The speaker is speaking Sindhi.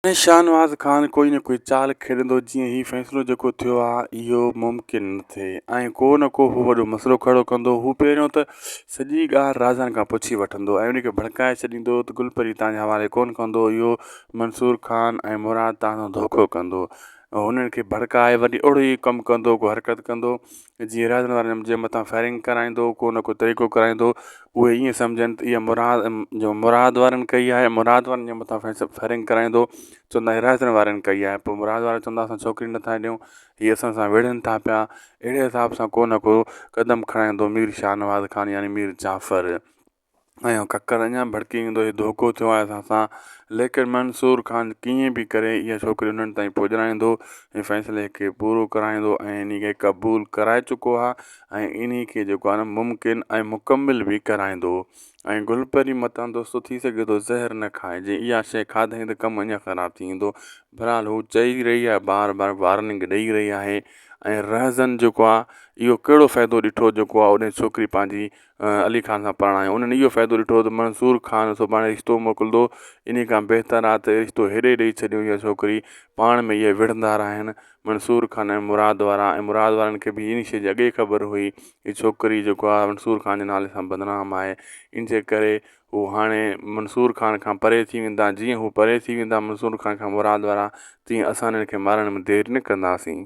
هاڻي شاهنواز خان ڪوئي نه ڪوئي چال کيڏندو جيئن هي فيصلو جيڪو ٿيو آ اهو ممڪن نه ٿئي ۽ ڪو نه ڪو هو وڏو مسئلو کڙو ڪندو هو پهريون ته سڄي ڳالهه رازن کان پڇي وٺندو ۽ ان کي ڀڙڪائي ڇڏيندو ته گل پري تان جي حوالي ڪونه ڪندو اهو منصور خان ۽ مراد تان سان ڌوڪو ڪندو هنن کي ڀڙڪائي وري اهڙو ئي ڪم ڪندو ڪو حرڪت ڪندو جيئن رهزن وارن جي مٿان فائرنگ ڪرائيندو ڪو نه ڪو طريقو ڪرائيندو اهي ائين سمجهن ته اها مراد جو مراد وارن ڪئي آهي مراد وارن جي مٿان فائرنگ ڪرائيندو چوندا هي رهزن وارن ڪئي آهي پوء مراد وارا چوندا اسان ڇوڪري نٿا ڏيون هي اسان سان وڙهن ٿا پيا اهڙي حساب سان ڪو نه ڪو قدم کڻائيندو مير شاهنواز خان يعني مير جعفر. ۽ ڪڪر اڃا ڀڙڪي ويندو هي ڌوڪو ٿيو آهي اسان سان ليڪن منصور خان ڪيئن به ڪري اها ڇوڪري انهن تائين پڄرائيندو ۽ فيصلي کي پورو ڪرائيندو ۽ انهي کي قبول ڪرائي چڪو آهي ۽ انهي کي جيڪو آهي نه ممڪن ۽ مڪمل به ڪرائيندو ۽ گل پري متان دوستو ٿي سگهي ٿو زهر نه کائي جي اها شي کاڌائين ته ڪم اڃا خراب ٿي ويندو بهرحال هو چئي رهي آهي بار بار وارننگ ڏئي رهي آهي ۽ رهزن جيڪو آهي اهو ڪهڙو فائدو ڏٺو جيڪو آهي ان ڇوڪري پنهنجي علي خان سان پرڻايو انهن اهو فائدو ڏٺو ته منصور خان سڀاڻي رشتو موڪلندو انهي کان بهتر آهي ته رشتو هيڏي ڏئي ڇڏيون اها ڇوڪري پاڻ ۾ اهي وڙهندا رهن منصور خان ۽ مراد وارا ۽ مراد وارن کي به انهي شي جي اڳي خبر هئي هي ڇوڪري جيڪو آهي منصور خان جي نالي سان بدنام آهي ان جي ڪري هو هاڻي منصور خان کان پري ٿي ويندا جيئن هو پري ٿي ويندا منصور خان کان مراد وارا تيئن اسان انهن کي مارڻ ۾ دير نه ڪنداسين.